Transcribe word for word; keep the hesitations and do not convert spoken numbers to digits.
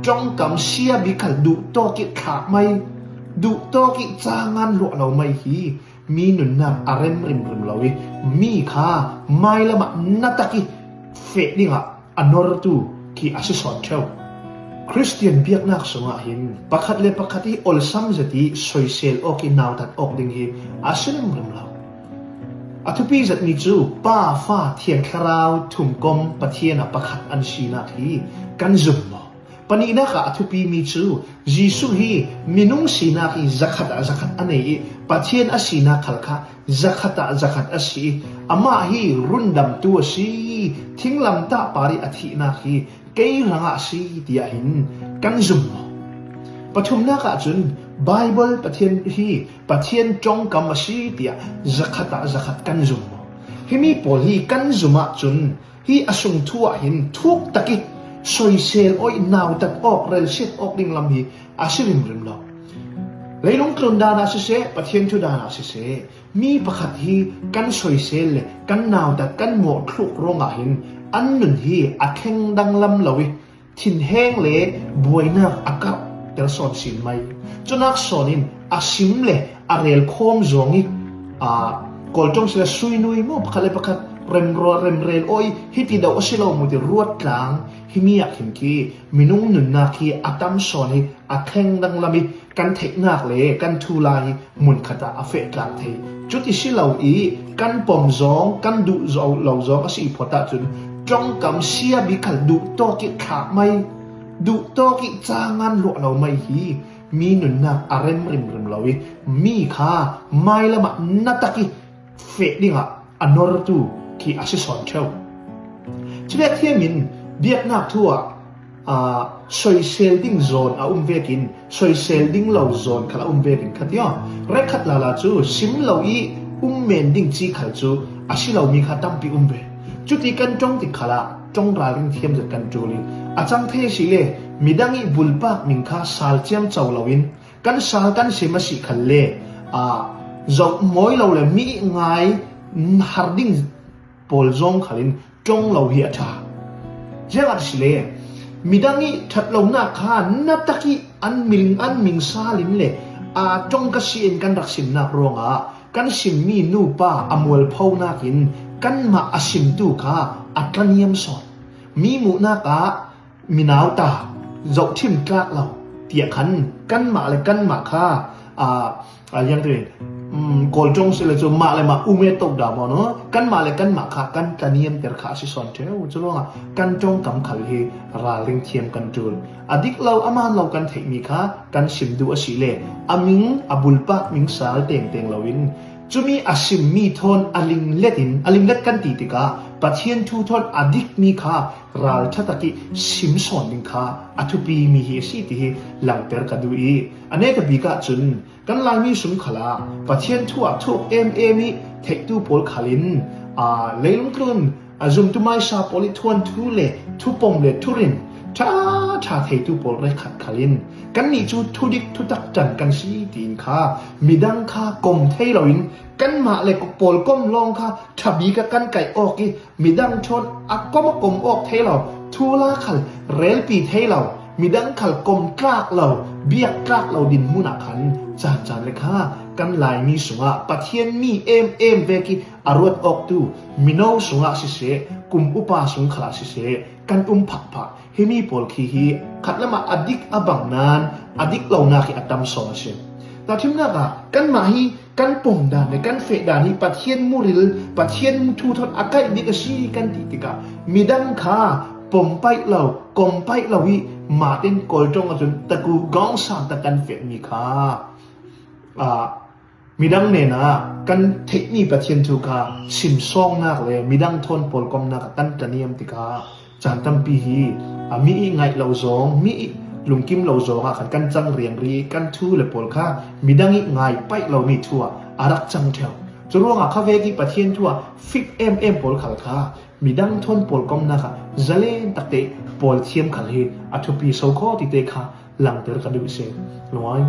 ṭawngkam sia bik khal duhtawk ih thlak mai, duhtawk ih cangan luah lo mai hi mi nunnak a rem rimrim lo ih, mi kha mailamah natak ih feh dingah a nortu khi a si sawn ṭheu. Khristian biaknak sungah hin pakhat le pakhat ih olsam zet ih soisel awk ih nautat awk ding hi a si rimrim lo. A thupi zetmi cu Pa, Fa, Thiang Thlarau thumkom Pathian ah pakhat an sinak hi kan zum maw? Pahnihnak ah a thupimi cu Jesuh hi minung sinak hi zakhat ah zakhat a nei ih Pathian a sinak khal kha zakhat ah zakhat a si ih amah hi rundamtu a si. Thinglamtah par ih a thihnak hi kei hrangah a si tiah hin kan zum maw? Pathumnak ahcun Baibal Pathian hi Pathian ṭawngkam a si tiah zakhat ah zakhat kan zum maw? Himi pawl hi kan zum ahcun hi a sung thu ah hin thuk tak ih soisel awk ih nautat awk, relsiat awk ding lam hi a si rimrim lo. Leilung tlun dan ah siseh, Pathian thu dan ah siseh, mi pakhat hi kan soisel le kan nautat, kan mawhthluk ruangah hin an nun hi a thleng danglam lo ih thinheng le buainak a karhter sawn sin mai. Cunak sawn in a sim le a relkhawm zawng ih, aa, Kawl ṭawng si le suinui maw, pakhat le pakhat remraw, remrel awk ih hiti doh a si lo mu ti ruat tlang himi ah khin khi minung nunnak hi a tam sawn ih a thleng danglam ih kan theihnak le kan thulai hi mun khat ah a feh tlak thei. Cuti si lo ih kan pom zawng, kan duh zo lo zawng a si phawt ahcun ṭawngkam sia bik khal duhtawk ih thlak mai, duhtawk ih cangan luah lo mai hi mi nunnak a rem rimrim lo ih mi kha mailamah natak ih feh dingah a nortu khi a si sawn ṭheu. Cule thiam in biaknak thu ah, aa, soisel ding zawn a um vekin soisel ding lo zawn khal a um vekin kha ti aw. Rekkhat lala cu sim lo ih um men ding ci khal cu a si lomi kha tampi um ve. Cuti kan ṭong tik khalah ṭong ralring thiam zet kan ṭul ih a cang thei a si le midang ih bulpak ning kha sal ciamco loin kan sal kan sim a si khalle, aa, zoh mawi lo le mi ih ngai har ding pawl zawng khalin ṭong lo hi a ṭha. Ziangahtile midang ih ṭhat lonak kha natak ih an ming, an ming sal in le aa ṭong ka si in kan rak simnak ruangah kan simmi nupa a mualphonak in kanmah a simtu kha a tlaniam sawn. Mi muhnak ah minauta zohṭhim tlak lo tiah khan kanmah le kanmah kha, aa, aa, ziang ti, um, Kawl ṭong si le cu mah le mah umet tok dah maw no? Kanmah le kanmah kha kan tlaniamter kha a si sawn ṭheu. Curuangah kan ṭongkam khal hi ralring thiam kan ṭul. A dik lo, a man lo kan theihmi kha kan sim duh a si le a ming, a bulpak ming sal tengteng loin cumi a simmi thawn a linglet in, a linglet kan ti tikah Pathian thu thawn a dikmi kha ralṭha tak ih sim sawn ding kha a thupimi hi a si ti hi langter ka duh ih a neta bik ahcun kan Laimi sung khalah Pathian thu ah thuk em em ih theihtu pawl khalin, aa, leilung tlun a zumtu maisa pawl ih thuanthu le thupom le thurin ṭha ṭha theitu pawl rekkhat khalin kannih cu thudik thutak ṭan kan si tiin kha midang kha kom thei loin kanmah le pawlkom lawng kha ṭha bik ah kan kaih awk ih midang thawn a kom a kom awk thei lo, thula khal relpi thei lo, midang khal kom tlak lo, biak tlak lo dinhmun ah khan caan caan le kha kan Laimi sungah Pathian mi em em vek ih a ruat awktu mino sungah siseh, kum upa sung khalah siseh, kan um phahphah. Himi pawl khi hi khatlamah a dik a bang nain a dik lonak hi a tam sawn a si. Tahṭhimnak ah kanmah hi kan pom dan le kan feh dan hi Pathian muril, Pathian thu thawn a kaih bik a si kan ti tikah midang kha pom paih lo, kom paih lo ih mah in Kawl ṭong ahcun taku gawngsang tak kan fehmi kha, aa, midang hnenah kan theihmi Pathian thu kha simsawngnak le midang thawn pawlkomnak ah kan tlaniam tikah caan tampi hi, a, mi ih ngaih lo zawng, mi ih lungkim lo zawng ah khan kan cang riangri, kan thu le pawl kha midang ih ngai paih lomi thu ah a rak cang ṭheu. Curuangah khavek ih Pathian thu ah fit em em pawl khal kha midang thawn pawlkomnak ah zalen takte pawl thiam khal hi a thupi so khaw tite kha langter ka duh si. Lungai.